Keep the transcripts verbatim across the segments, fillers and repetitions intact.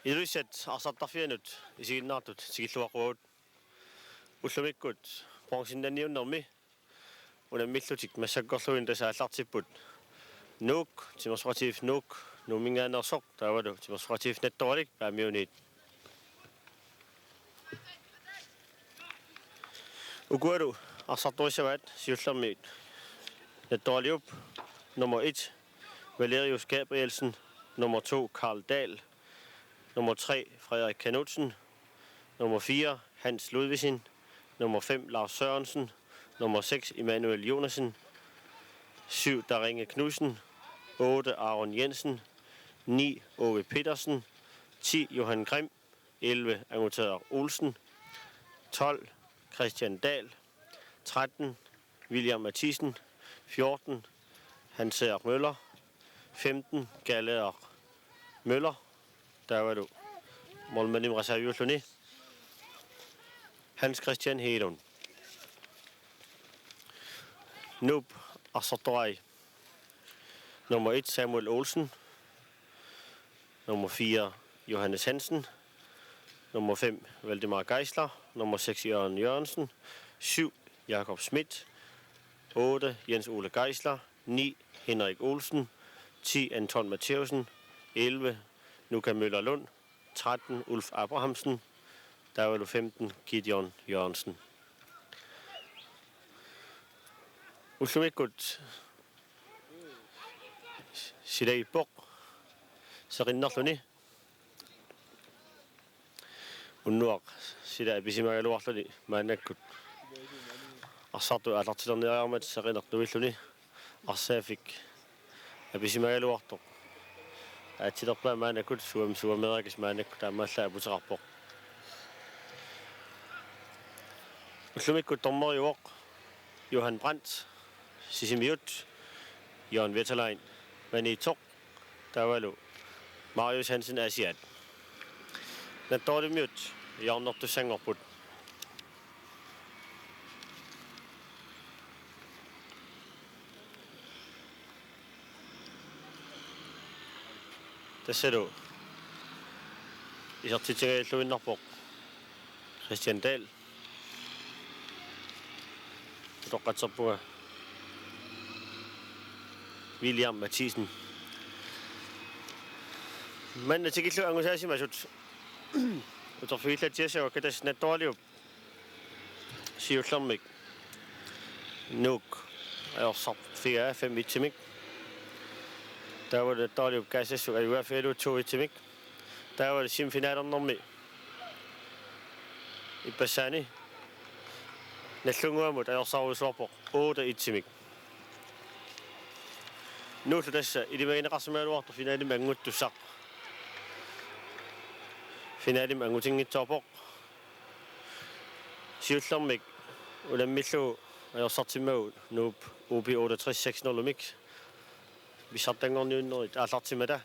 Ilulissat arsartarfianut isiginnaartut tikilluaqquagut. Ullumikkut bronzennanniunnermi unammillutik massakkorluinnaq tassa aallartipput Nuuk, Timersoqatigiit Nuuk, Nuumminngaanneersoq, taavalu Timersoqatigiit Nattoralik Paamiuniit. Ukualu arsartorissavaat siullermik Nattoraliup: nummer et, Valerius Gabrielsen, nummer to, Karl Dahl, nummer tre, Frederik Knudsen, nummer fire, Hans Ludvigsen, nummer fem, Lars Sørensen, nummer seks, Emanuel Jonassen, syv, Daringe Knudsen, otte, Aaron Jensen, ni, Ove Petersen, ti, Johan Grim, elleve, Anguter Olsen, tolv, Christian Dahl, tretten, William Mathisen, fjorten, Hans Erik Møller, femten, Galerik Møller, taavalu målmandimik reserviulluni Hans Christian Hegelund. Nuup arsartorai: nummer et, Samuel Olsen, nummer fire, Johannes Hansen, nummer fem, Valdemar Geisler, nummer seks, Jørgen Jørgensen, syv, Jakob Schmidt, otte, Jens Ole Geisler, ni, Henrik Olsen, ti, Anton Mathæusen, elleve, Nuka Møller Lund, tretten, Ulf Abrahamsen, taavalu femten, Gideon Jørgensen. Ullumikkut silagipput seqinnerluni. Unnuaq sila apisimagaluarluni maannakkut arsartut aallartilerniariarmata seqineq nuilluni arsaaffik apisimagaluartoq aatsilerpaa maannakkut suam-, suameerikis maannakkut taamaallaat aputeqarpoq. Ullumikkut dommeriuvoq Johan Brandt Sisimiut, Jørgen Wetterlein Maniitsoq, taavalu Marius Hansen Aasiaat. Nattoralimiut hjørnertussanngorput. Tassalu isertitsigajalluinnarpoq Christian Dahl. Utoqqatserpunga William Mathisen. Manna tikillugu angusaasimasut uterfigillatsiassagukku, tassa Nattoraliup siullermik Nuuk ajorsarfigaa fem et-imik. Taavalu Nattoraliup kaassassuk ajugaaffigalugu to et-imik. Taavalu semifinalernermi ippassaani Nagdlunguamut ajorsarujussuarpoq otte et-imik. Nuullu tassa ilimagineqarsimagaluartoq finalemi anguttussaq. Finalemi angutinngitsoorpoq. Siullermik unammillugu ajorsartimmagu Nuup O B otteogtres seks nul-imik. Pissartanngorniunnerit aallartimmata.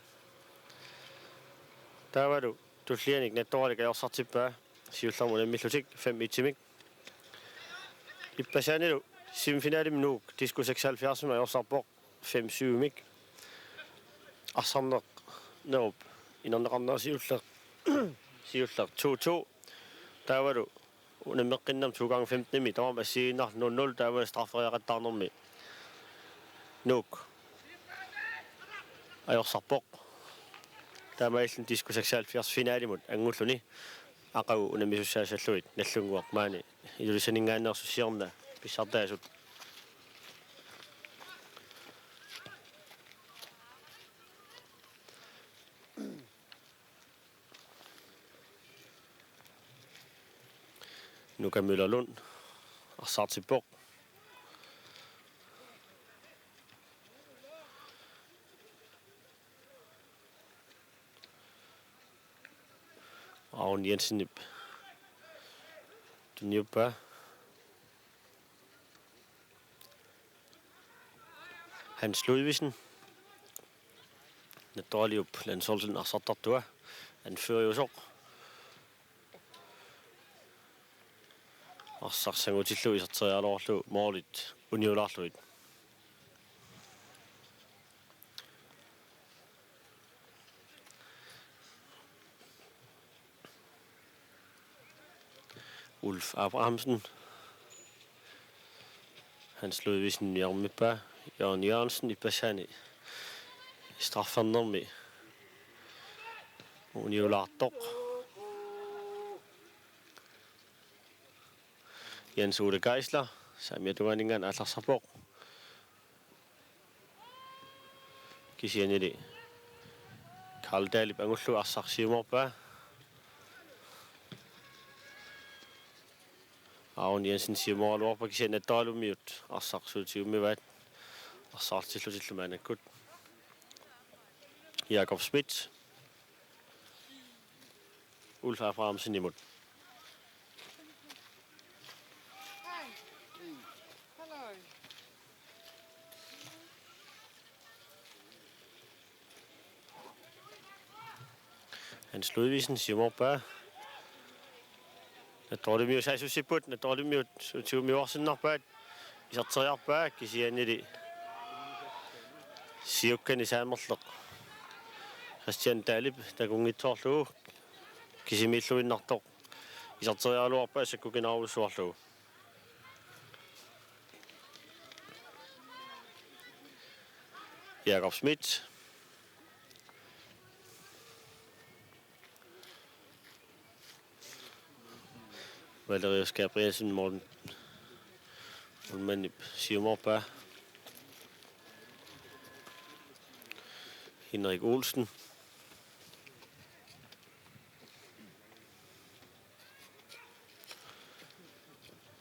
Taavalu tullianik Nattoralik ajorsartippaa siullermik unammillutik fem et-imik. Ippassaanilu semifinalimi Nuuk Disco seksoghalvfjerds-imik ajorsarpoq fem syv-imik. Arsarnerup inerneqarnera siulleq, siulleq to to. Taavalu unammeqqinnermi to gange femten-imi tamarmik assigiinnarlutik nul nul, taavalu strafferiaqattaarnermi Nuuk ajorsarpoq. Taamaalilluni Disco seksoghalvfjerds finalimut angulluni aqagu unammisussaassallugit Nagdlunguaq maani Ilulissaninngaanneersoq siorna pissartaasut. Nuka Møller Lund arsartippoq. Aron Jensenip tunniuppaa. Hans Ludvigsen, Nattoraliup landsholdip arsartartua, anføreriusoq. Arsaq sangutillugu iserteriaraluarlugu målit uniulaarlugit. Ulf Abrahamsen. Hans Ludvigsen hjørnermippaa. Jørgen Jørgensen ippassaani straffernermi uniulaartoq. Jens Ole Geisler saamiata tungaaninngaanniit aallarsaarpoq. Kisiannili Karl Dahlip angullugu arsaq siumoorpaa. Aron Jensen siumooraluarpaa, kisianni Nattoralummiut arsaq suli tigummivaat, arsaartillutillu maannakkut. Jakob Schmidt. Ulf Abrahamsenimut. Hans Ludvigsen siumoorpaa. Nattoralummiut saassussipput, Nattoralummiut tigummiuarsinnarpaat, iserteriarpaa, kisiannili siukkani saamerleq Christian Dahlip takunngitsoorlugu kisimiilluinnartoq iserteriaraluarpaa sakkukinarujussuarlugu. Jakob Schmidt. Valerius Gabrielsen, mål-, målmandip siumoorpaa. Henrik Olsen.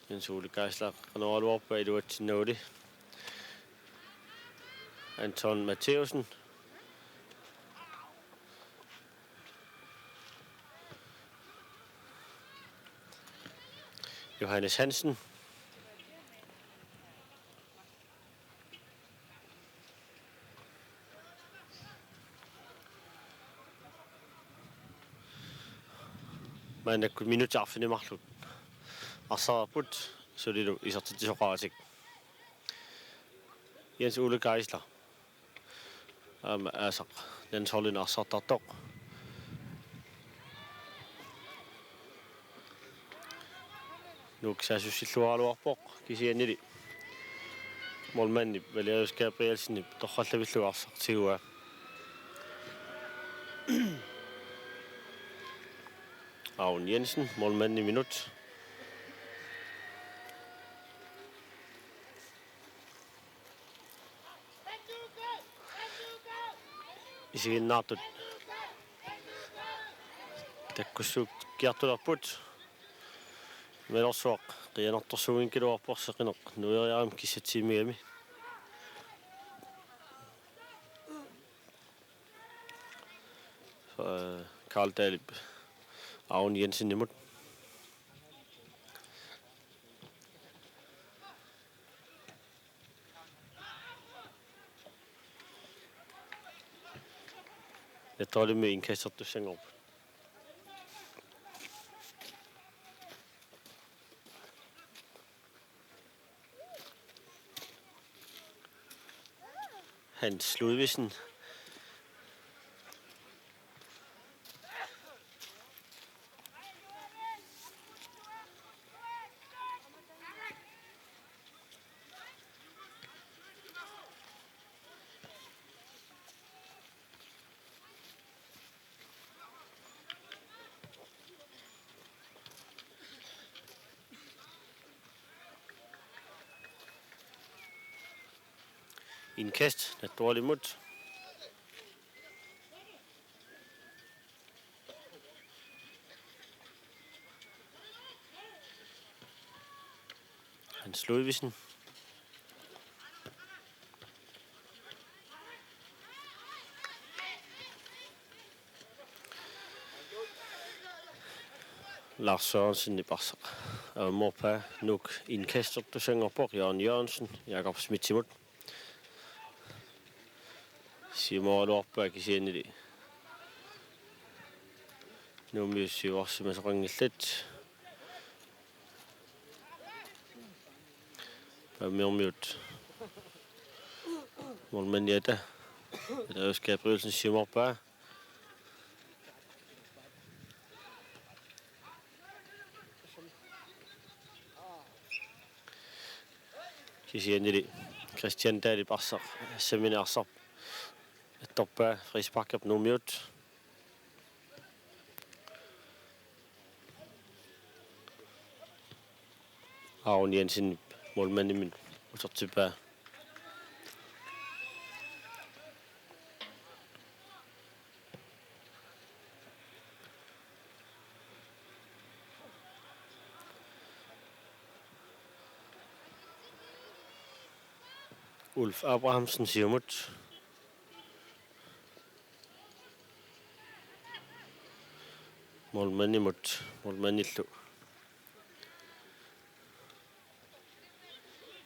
Jens Ole Geisler qanoraluarpaa iluatsinnaguli. Anton Mathæussen. Johannes Hansen. Maannakkut minutsit arfineq-marluk arsaarput, sulilu isertitsisoqaratik. Jens Ole Geisler. Aamma aasaq landsholdinut arsartartoq. Nuuk saassussilluaraluarpoq, kisiannili målmandip Valerius Gabrielsenip torrallavillugu arsaq tiguaa. Aron Jensen, målmandiminut. Isiginnaartut takkussuukkiartulerput. Imaluunniit qiianartorsuunngikkaluarpoq seqineq nuiariarami kissatsiimmigami. Karl Dahlip Aron Jensenimut. Nattoralummiut indkastertussanngorput. Hans Ludvigsen. Indkast Nattoralimut. Hans Ludvigsen. Lars Sørensen iparsaq. Avammoorpaa Nuuk indkastertussanngorpoq Jørgen Jørgensen, Jakob Schmidtimut. Siumooraluarpaa kisiannili Nuummiut siuarsimasoqanngillat. Aammiormiut målmandiata Andreas Gabrielsen siumoorpaa. Kisiannili Christian Dahlip arsaq, assammini arsaq attorpaa frisparkip Nuummiut. Aaron Jensen målmandimit utertippaa. Ulf Abrahamsen siumut. Målmandimut, målmandillu.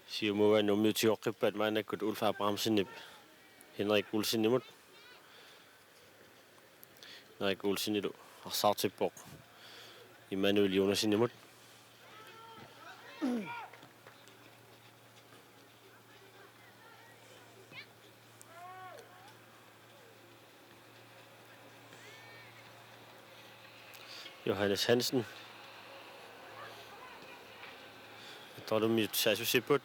Siumuaat Nuummiut tigoqqippaat maannakkut Ulf Abrahamsenip Henrik Olsenimut. Henrik Olsenilu arsaartippoq Immanuel Jonassenimut. Johannes Hansen. Tolummiut saassussipput.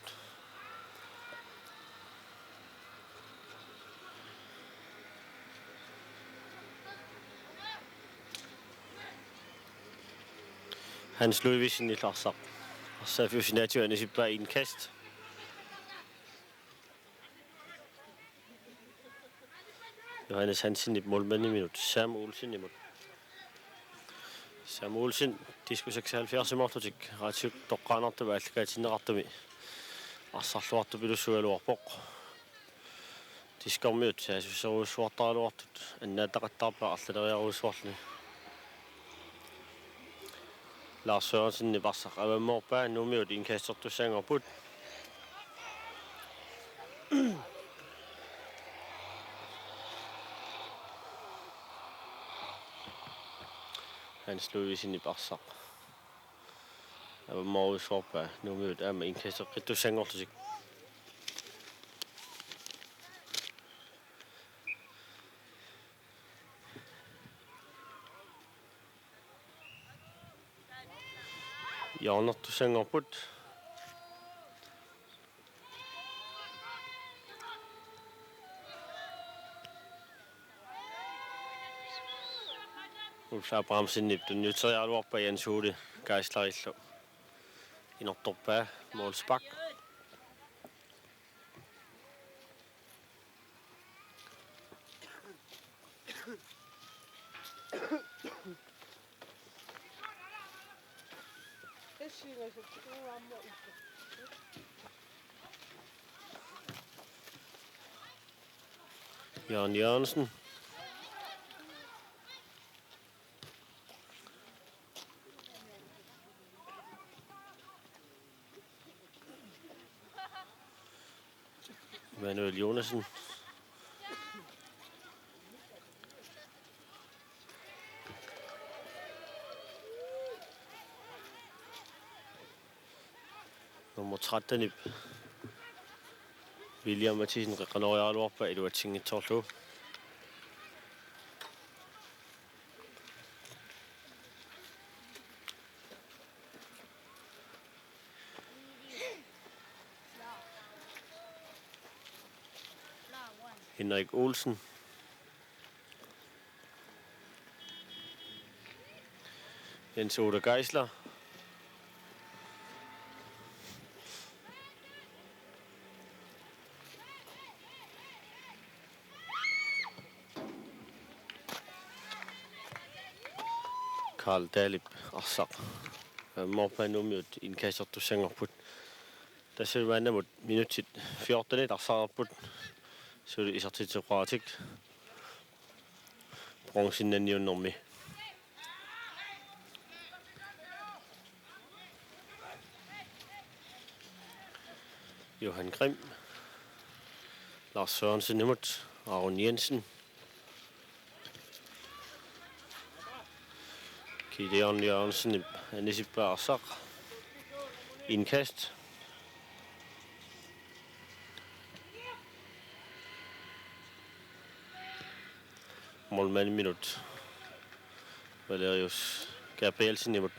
Hans Ludvigsen arsaq. Arsaq Fusinaatio anisippaa indkast. Johannes Hansenip målmandiminut Sam Olsenimut. Sam Olsen, diskus seksoghalvfjerds-imoorlutik, raatsiup toqqaannartumik aallakaatinneqartumi arsarluartupilussuugaluarpoq. Diskormiut saassusserujussuartaraluartut annaataqattaarpaa arlaleriarujussuarluni. Lars Sørensenip arsaq avammoorpaa, Nuummiut indkastertussanngorput. Hans Ludvigsenip arsaq avammoorujussuarpaa, Nuummiut aamma indkasteqqittussanngorlutik. Hjørnertussanngorput. Ulf Abrahamsenip tunniuteriaraluarpaa Jens Ole Geislerillu. Inortorpaa målspark. Jørgen Jørgensen. Manuel Jonassen. Nummer tretten, William Mathisen, qeqqanoriaraluarpaa iluatsinngitsoorlugu. Henrik Olsen. Jens Ole Geisler. Karl Dahlip arsaq. Moorpaannumiut indkastertussanngorput. Tassa maannamut minutsit fjortenit arsaarput. Suli isertitseqqaaratik. Bronzennanniunnermi. Johan Grim. Lars Sørensenimut. Aaron Jensen. Gideon Jørgensen anisippaa arsaq. Indkast. Målmandiminut. Valerius Gabrielsenimut.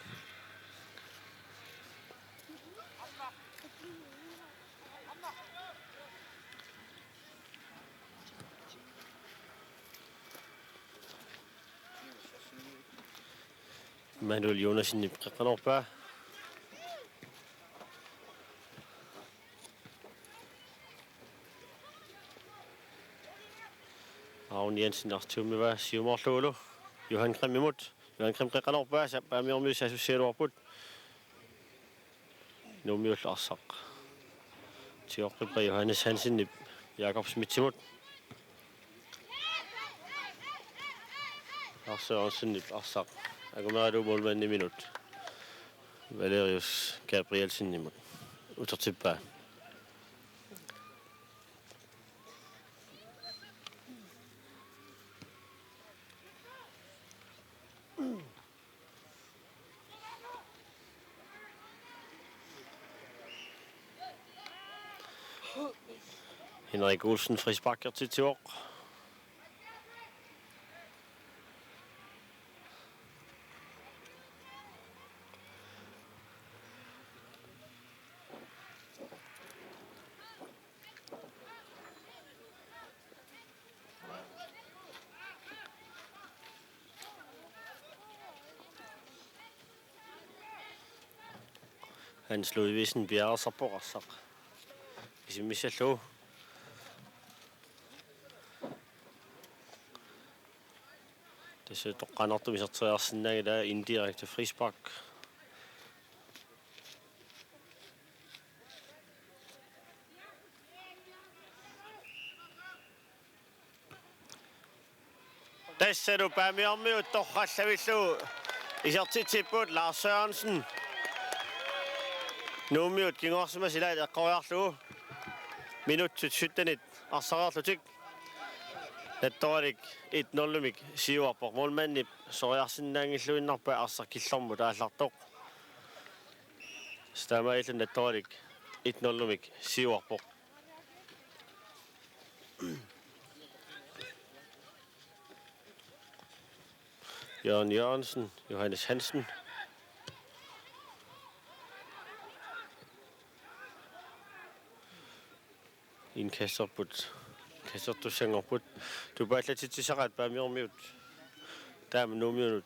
Manuel Jonassenip qeqqanoorpaa. Aun Jensen artuummiva siumoorlugulu. Johan Krimimut. Johan Krim qeqqanoorpaa, Paamiormiut saassussigaluarput. Nuummiullu arsaq tigooqqippa Johannes Hansenip Jakob Schmidtimut. Lars Sørensenip arsaq angumeralu målmandiminut Valerius Gabrielsenimut utertippaa. Henrik Olsen frisparkertitsivoq. Hans Ludvigsen piareersarpoq arsaq isimmissallugu. Tassa toqqaannartumik iserteriarsinnaanngilaa indirekte frispark. Tassalu Paamiormiut torrallavillugu isertitsipput Lars Sørensen. Nuummiut kinguarsimasut ilaat eqqoriarlugu. Minutsut syttenit arsareerlutik. Nattoralik et nul-imik siuarpoq. Målmandip soriarsinnaanngilluinnarpaa arsaq killormut aallartoq. Taamaalilluni Nattoralik et nul-imik siuarpoq. Jørgen Jørgensen, Johannes Hansen. Indkasterput, indkastertussanngorput. Tupaallatitsissaqaat Paamiormiut. Taama Nuummiunut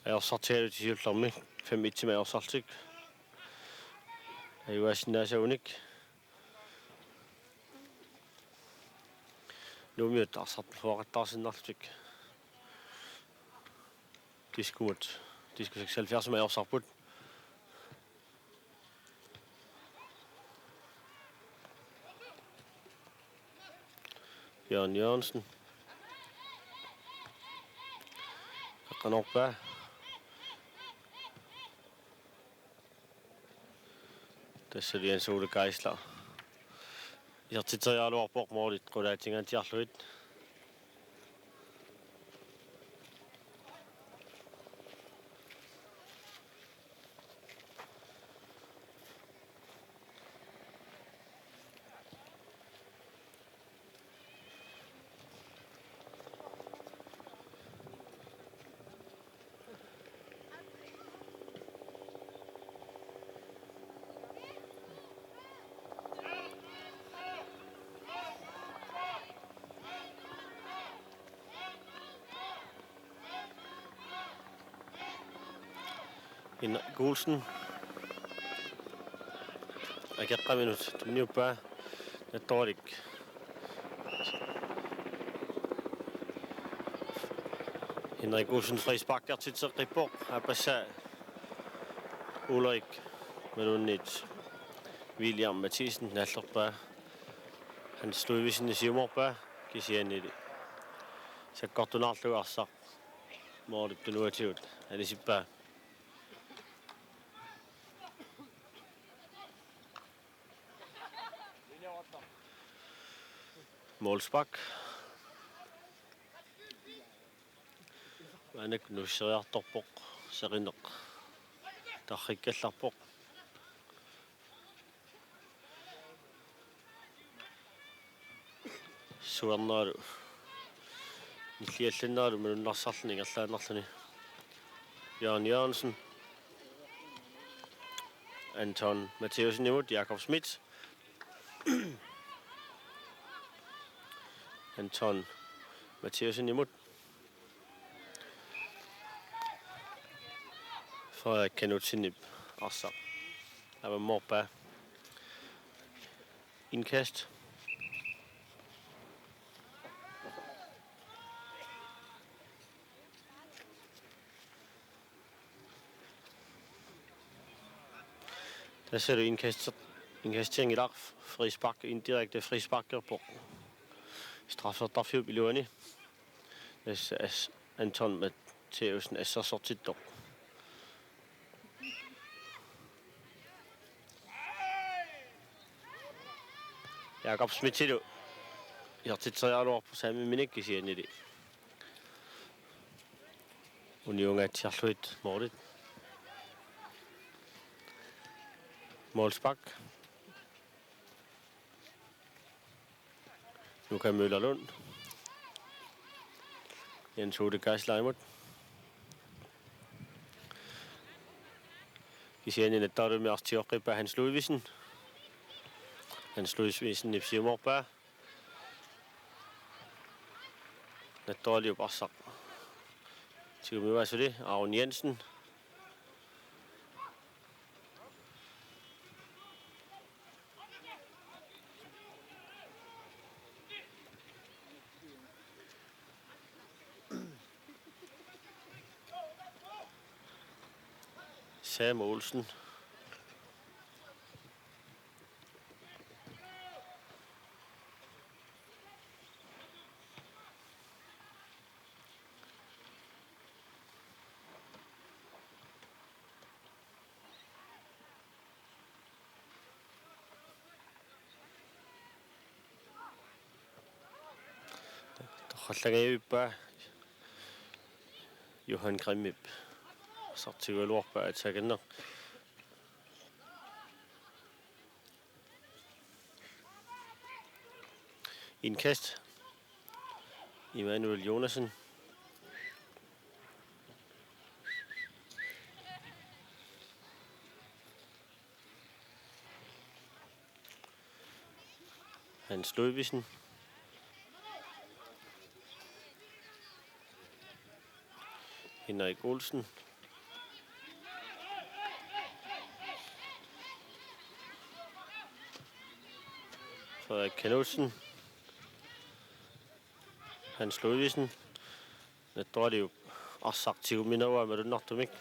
ajorsartigalutik siullermi fem et-imik ajorsarlutik. Ajugaasinnaasagunik. Nuummiut arsartuaqqattaarsinnarlutik. Diskumut, Disco seksoghalvfjerds-imik ajorsarput. Jørgen Jørgensen. Qeqqanoorpaa. Tassa Jens Ole Geisler isertitseriaraluarpoq målit qulaatingaatiarlugit. Henrik Olsen. Akeqqaminut tunniuppaa Nattoralik. Henrik Olsen frisparkertitseqqippoq, aappassaa Ulrik imaluunniit William Mathiesen naallerpaa. Hans Ludvigsen siumoorpaa kisianni sakkortunaarlugu arsaq målip tunuatigut anisippaa. Målspark. Maannakkut nuusseriartorpoq, seqineq tarrikkallarpoq. Suarnaalu. Nilliallannaalu malunnarsarluni ingerlaannarluni. Jørgen Jørgensen. Anton Matthæusenimut Jakob Schmidt. Anton Matthæusenimut. Frederik Knudsenip arsaq avammoorpaa. Indkast. Tassalu indkast-, indkastinngilaat, frispark, indirekte frisparkerpoq. Straffertarfiup iluani. Tassa as-, Anton Matthæussen assersortittoq. Jakob Schmidtilu isertitseriaraluarpoq saamiminik, kisiannili uniungaatsiarlugit målit. Målspark. Nuka Møllerlund. Jens Ole Geislerimut. Kisianni Nattoralumi arsaq tigooqqippaa Hans Ludvigsen. Hans Ludvigsenip siumoorpaa. Nattoraliup arsaq tigummivaa suli, Aaron Jensen. Sam Olsen. Torrallangaavippaa Johan Grimmip. Arsaq tigugaluarpaa aatsaannguaq. Indkast. Immanuel Jonassen. Hans Ludvigsen. Henrik Olsen. Frederik Knudsen. Hans Ludvigsen. Nattoraliup arsaq tigumminerua malunnartumik.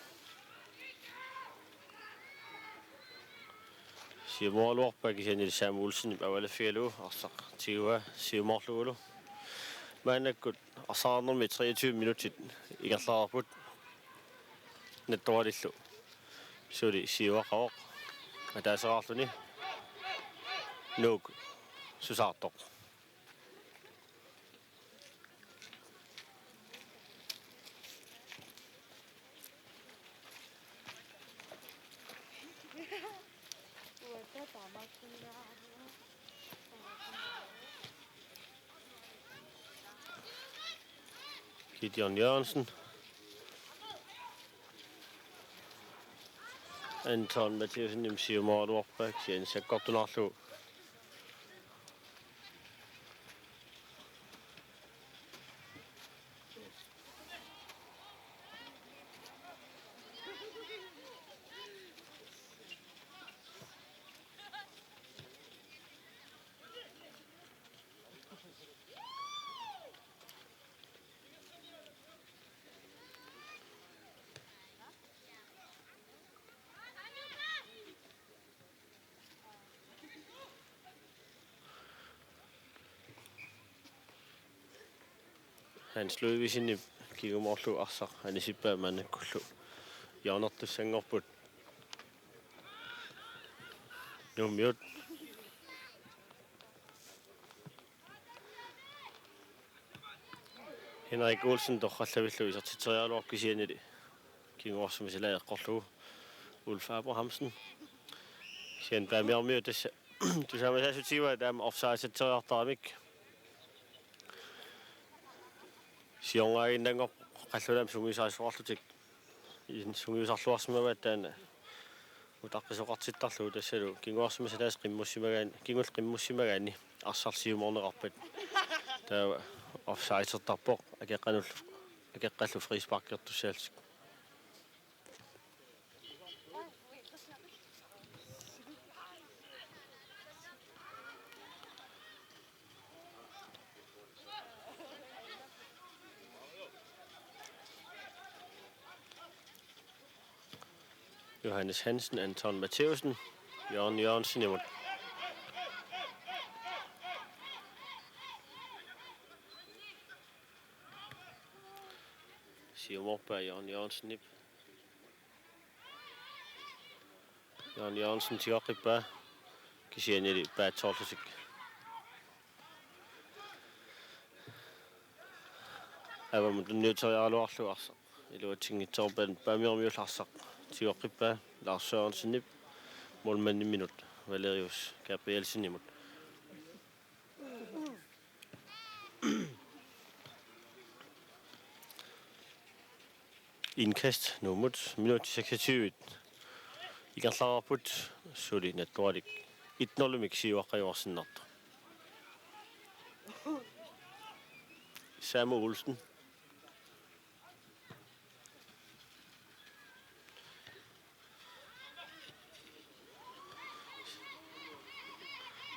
Siumoraluarpaa kisianni Sam Olsenip avalaffigalugu arsaq tiguaa siumoorlugulu. Maannakkut arsaqarnermi treogtyve minutsit ingerlareerput. Nattoralillu suli siuaqavoq. Ataaseraarluni Nuuk susaartoq. Gideon Jørgensen. Anton Mathiassenip siumoraluarpaa, kisianni sakkortunaarlugu. Hans Ludvigsenip kingumorlu arsaq anisippaa, maannakkullu hjørnertussanngorput Nuummiut. Henrik Olsen torrallavillu isertitseriaraluarpoq, kisiannili kinguarsimasalaat eqqorlugu Ulf Abrahamsen. Kisianni taamaammiu tassa tusaamasaassutigaa taama offside-teriartaramik. Siornaaginnanngorpoq qallunaamik sungiusaasoqarlutik. Iin sungiusarluarsimavaat taanna utaqqisoqartittarlugu, tassalu kinguarsimasat tassa qimmussimagaanni, kingulleq qimmussimagaanni arsaq siumoorneqarpat. Taava offside-ertarpoq akeqqanullu, akeqqallu frisparkertussaallutik. Johannes Hansen, Anton Mathæussen, Jørgen Jørgensenimut. Siumorpaa Jørgen Jørgensenip. Jørgen Jørgensen tigoqqippaa, kisiannili paatsoorlutik. Avammut tunniuteriaraluarlugu arsaq iluatsinngitsoorpaat, Paamiormiullu arsaq tigoqqippaa Lars Sørensenip, målmandip minut Valerius Gabrielsenimut. Indkast Nuummut, minut seksogtyve. Ingerlareerput, suli Nattoralik et nul-imik siuaqqajuarsinnartoq. Samu Olsen.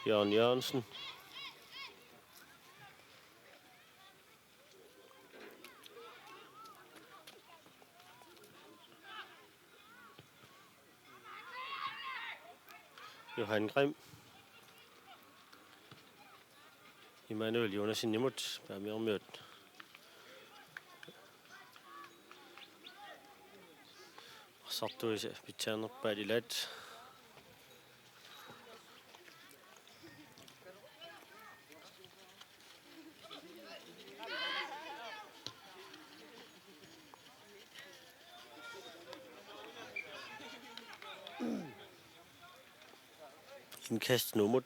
Jørgen Jørgensen. Johan Grim. Immanuel Jonassenimut, Paamiormiut arsartuisa pitsaanerpaat ilaat. Indkast Nuummut.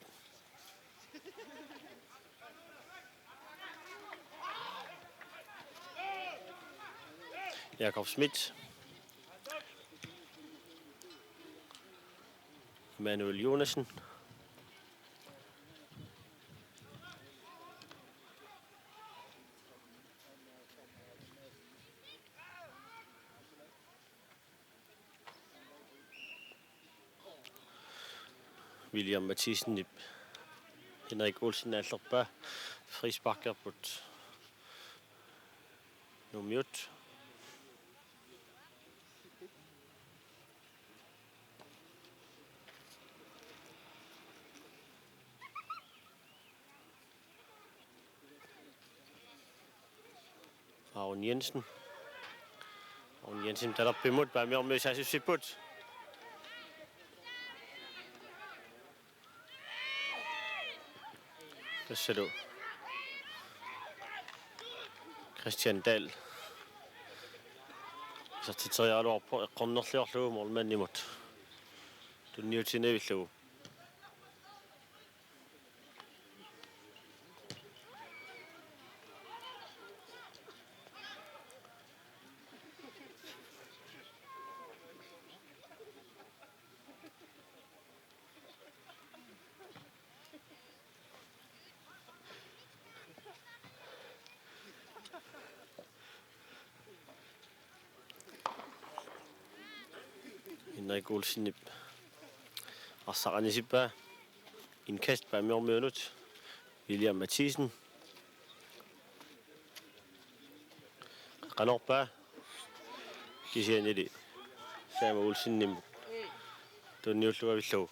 Jakob Schmidt. Immanuel Jonassen. William Mathisen, Henrik Olsen aallerpaa, frisparkerput Nuummiut. Aron Jensen. Aron Jensen talerpimmut, Paamiormiut saassussipput. Tassalu Christian Dahl. Isertitseriaraluarpoq eqqornerliorlugu målmandimut tunniutinavillugu. Henrik Olsenip arsaq anisippaa. Indkast Paamiormiunut. William Mathisen. Qanoq paa. Kisiannili Samu Olsenimut tunniulluavillugu.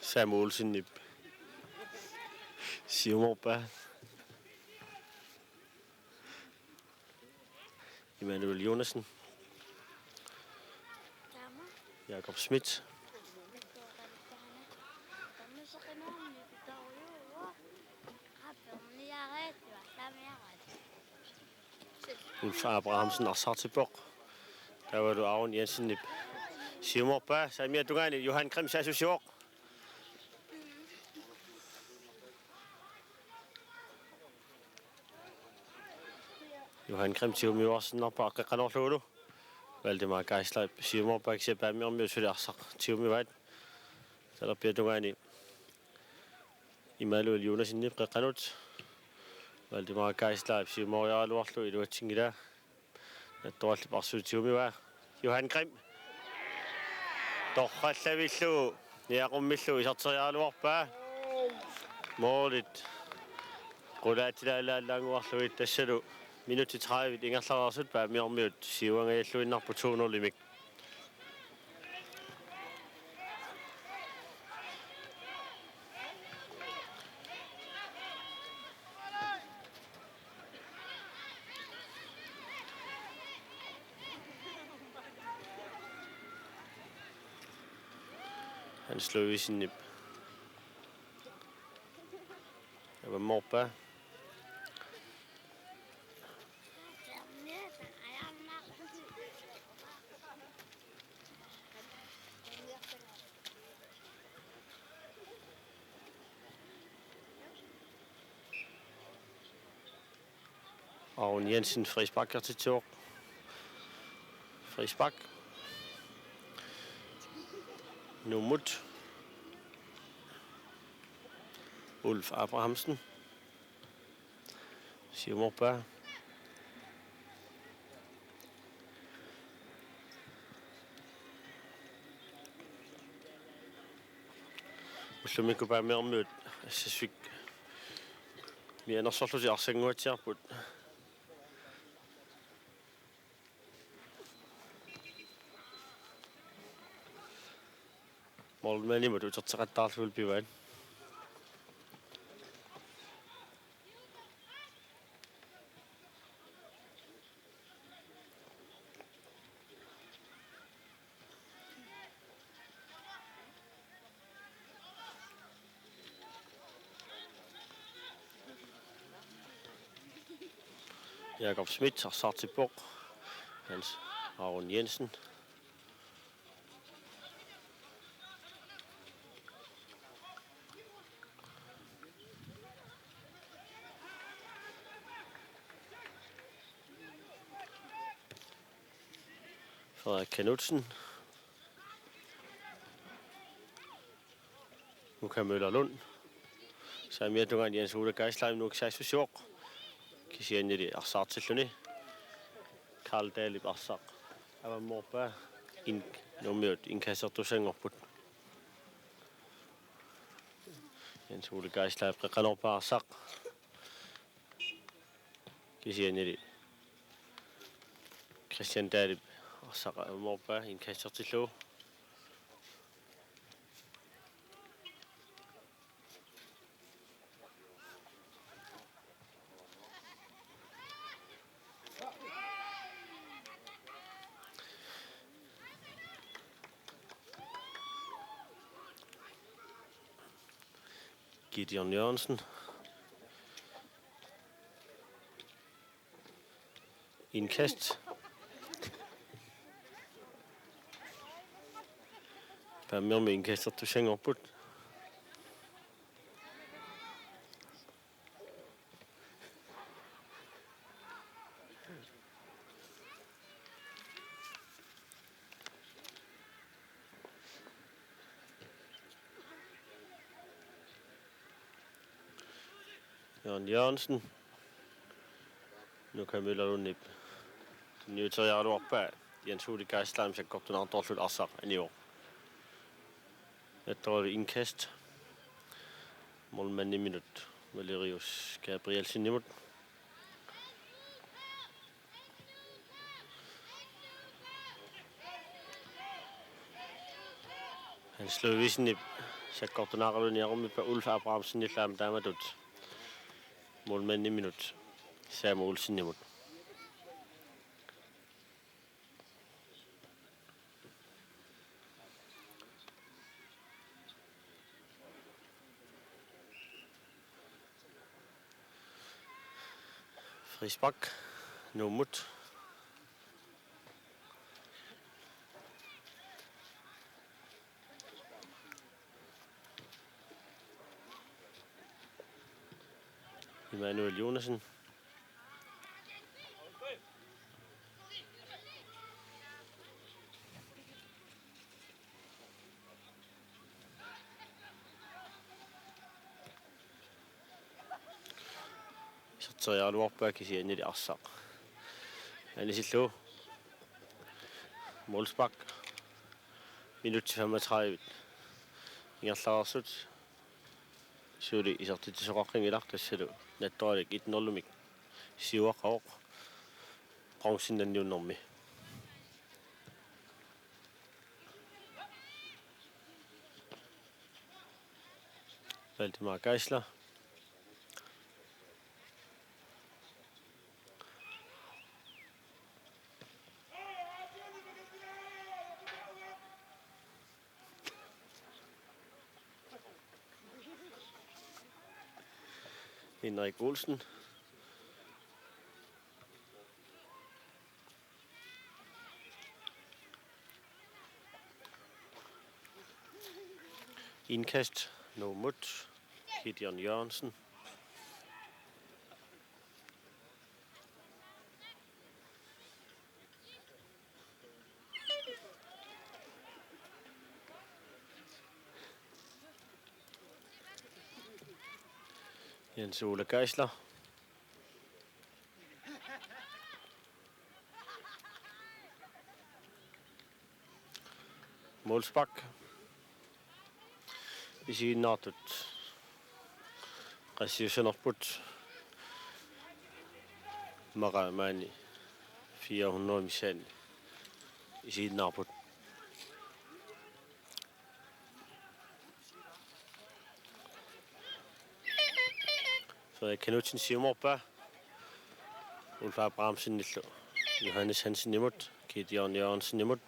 Samu Olsenip siumorpaa. Immanuel Jonassen. Jakob Schmidt. Ulf Abrahamsen arsartippoq. Taavalu Aron Jensenip siumorpaa, saamiata tungaani Johan Grim saassussivoq. Johan Grim tigumiuarsinnarpaa qeqqanorlugulu. Valdemar Geisler siumorpaa, kisianni Paamiormiut suli arsaq tigumivaat. Talerpiata tungaani Immanuel Jonassenip qeqqanut. Valdemar Geisler siumoriaraluarlugu iluatsinngilaa. Nattorallip arsuup tigumivaa. Johan Grim. Torrallavillugu niaqummillugu iserteriaraluarpaa. Målit Qulaatilaalaalaannguarlugit tassalu minutsit tredive ingerlareersut Paamiormiut siuangajalluinnarput to nul-imik. Hans Ludvigsenip avammoorpaa. Aron Jensen frisparkertitsivoq. Frispark. Nuummut. Ulf Abrahamsen. Siumorpaa. Ullumikkut Paamiormiut assaffik mianersorlutik arsannguatsiarput. Målmandimut uterteqattaarlugulu pivaat. Jakob Schmidt arsaartippoq. Hans Aron Jensen. Frederik Knudsen. Nuka Møller Lund. Saamiata tungaanut Jens Ole Geisleim nuuk saassussivoq. Kisiannili arsaartilluni. Karl Dahlip arsaq avammoorpaa. Ink-, Nuummiut indkastertussanngorput. Jens Ole Geisleim qeqqanoorpaa arsaq. Kisiannili Christian Dahlip arsaq avammoorpaa indkastertillugu. Gideon Jørgensen. Indkast. Paamiormiut indkastertussanngorput. Jørgen Jørgensen. Nuka Møller Lundip. Niuteriaraluarpaa Jens Ole Geisleim sakkortunaartorlugu arsaq anivoq. Attorlu indkast. Målmandiminut Valerius Gabrielsenimut. Hans Ludvigsenip sakkortunaaqaluni niarummippa Ulf Abrahamsenip aamma taamatut målmandiminut Samu Olsenimut. Frispark. Nuummut. Immanuel Jonassen. Iserteriaraluarpaa kisiannili arsaq anisillugu. Målspark. Minutsit femogtredive ingerlareersut. Suli isertitsisoqaqqinngilaq, tassalu nattoralik et nul-imik siuaqqavoq bronzenniunnermi. Valdemar Geisler. Henrik Olsen. Indkast, Nuummut, Gideon Jørgensen. Jens Ole Geisler. Målspark. Isiginnaartut qassiussanerput. Maqa maani fire hundrede missaanni isiginnaarput. Frederik Knudsen siumorpaa. Ulf Abrahamsenillu. Johannes Hansenimut. Gideon Jørgensenimut.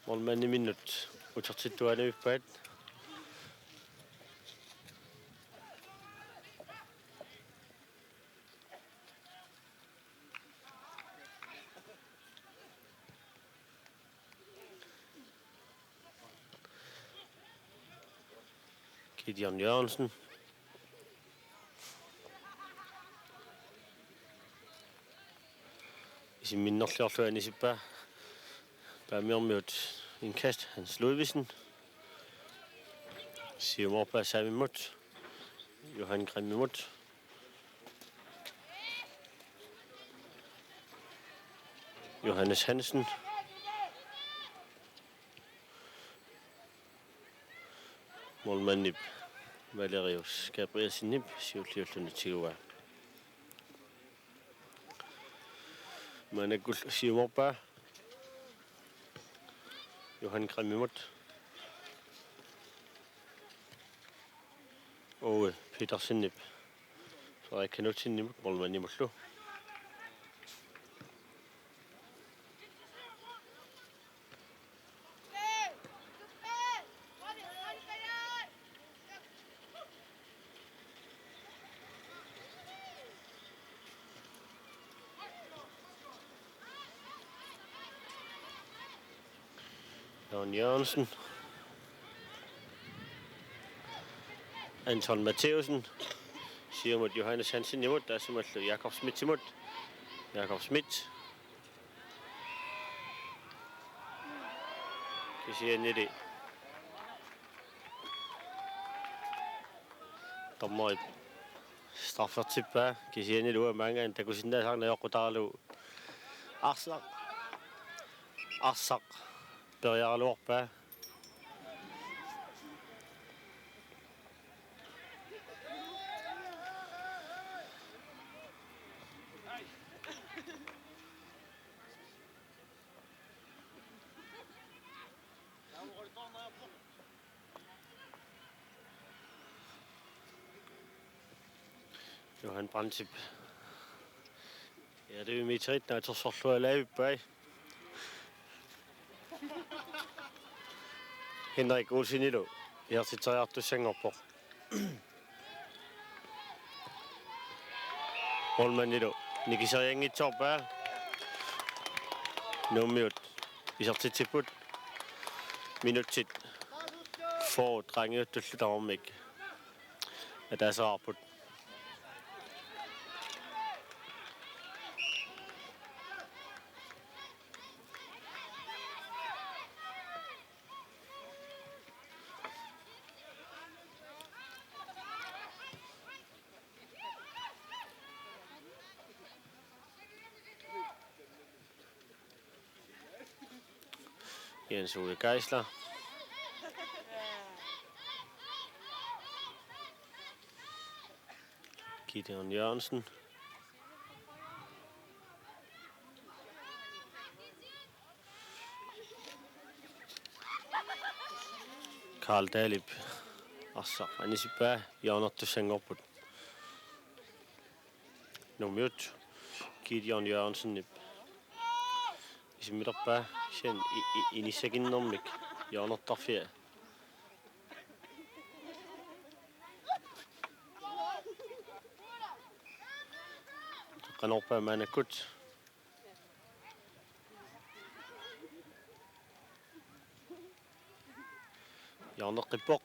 Målmandiminnut utertittuaannavippaat. Gideon Jørgensen. Isimminnerliorluni anisippaa. Päämiormiut indkast, Hans Ludvigsen. Siumorpaa Saamimmut. Johan Grimmimut. Johannes Hansen. Målmandip Valerius Gabrielsenip siulliulluni tiguaa. Maannakkut siumorpaa Johan Grimmimut. Ove Petersenip Frederik Knudsenimut målmandimullu. Jørgen Jørgensen. Anton Mathæusen. Siumut Johannes Hansenimut, taassumalu Jakob Schmidtimut. Jakob Schmidt. Kisiannili dommerip straffertippaa, kisiannili uanga maanngaanniit takusinnaasannik najoqqutaralugu arsaq, arsaq periaraluarpaa. Johan Brandtip. Ja, det er Mitterit, der er to sorlualaavippaa. Henrik Olsenilu isertitseriartussanngorpoq. Målmandilu nikiserianngitsoorpaa. Nuummiut isertitsipput. Minutsit fyrre qaangiuttullu tamarmik ataaseqarput. Jens Ole Geisler. Gideon Jørgensen. Karl Dalip. Arsaq anisippaa hjørnertussanngorput. Nuummiut Gideon Jørgensenip isimmilerpaa, kisianni i-, i-, inissakinnermik hjørnertarfia. Qanorpaa maannakkut. Hjørneqqippoq.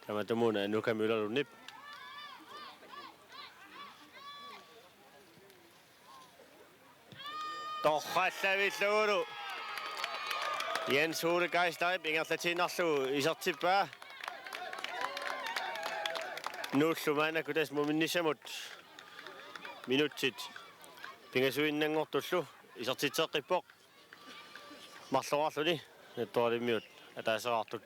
Tamatumuuna Nuka Møllerlundip. Torrallavillugulu Jens Ole Geislerip ingerlatiinnarlugu isertippaa. Nuullu maannakkut tassa muminnissamut minutsit pingasuinnanngortullu isertitseqqippoq. Marloraarluni Nettoralimmiut ataaseraartut.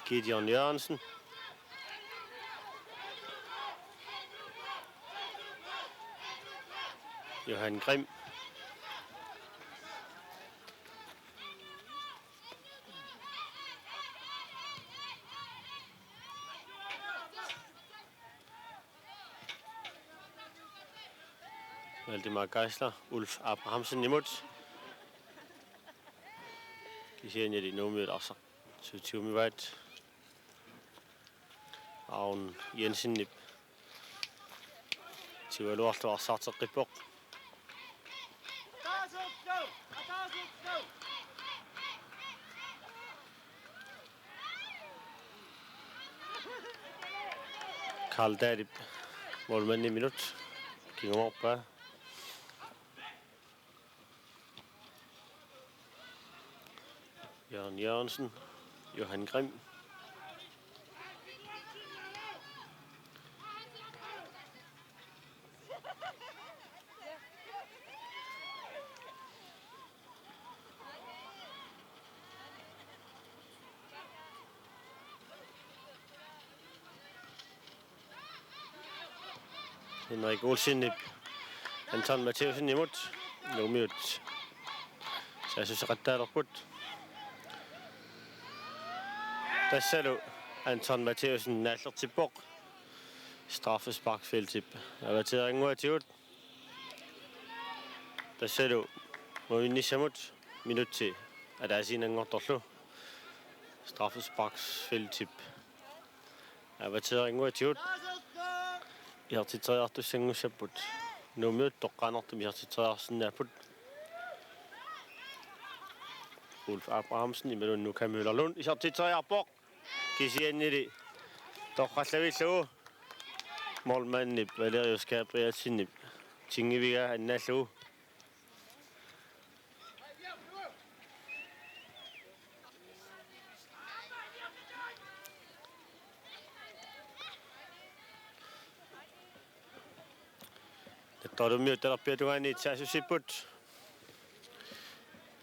Gideon Jørgensen. Johan Grim. Valdemar Geisler, Ulf Abrahamsenimut. Kisiannili Nuummiut arsaq syvogtyve-mivaat. Aun Jensenip tiualuarlu arsaarteqqippoq. Karl Dalip målmandimut kingumorpaa. Jørgen Jørgensen, Johan Grim. Henrik Olsenip Anton Matthæusenimut Nuummiut saassussaqattaalerput. Tassalu Anton Matthæusen naallertippoq straffesparkfeltip avateerinnguatigut. Tassalu muminnissamut minutsi ataasiinnanngortorlu straffesparkfeltip avateerinnguatigut isertitseriartussanngussapput. Nuummiut toqqaannartumik isertitseriarsinnaapput. Ulf Abrahamsen imaluunniit Nuka Møllerlund isertitseriarpoq. Kisiannili torrallavillugu målmandip Valerius Gabrielsenip tingivigaa annaallugu. Nettoralimmiut talerpiata tungaanniit saassussipput.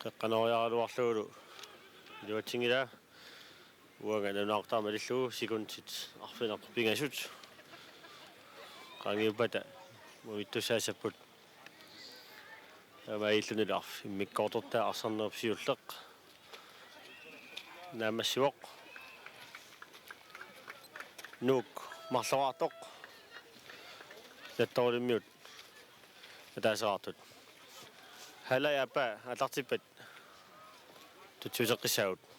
Qeqqanoriaraluarlugulu iluatsinngilaa. Uanga nalunaaqutaq malillugu sekundit arfineq-pingasut qaangiuppata mumittussaassapput. Taamaalillunilu arfineq-immikkoortortaa arsarnerup siulleq naammassivoq. Nuuk marloraartoq. Nettoralimmiut ataaseraartut. Halai aappaat aallartippat tutsiuteqqissaagut.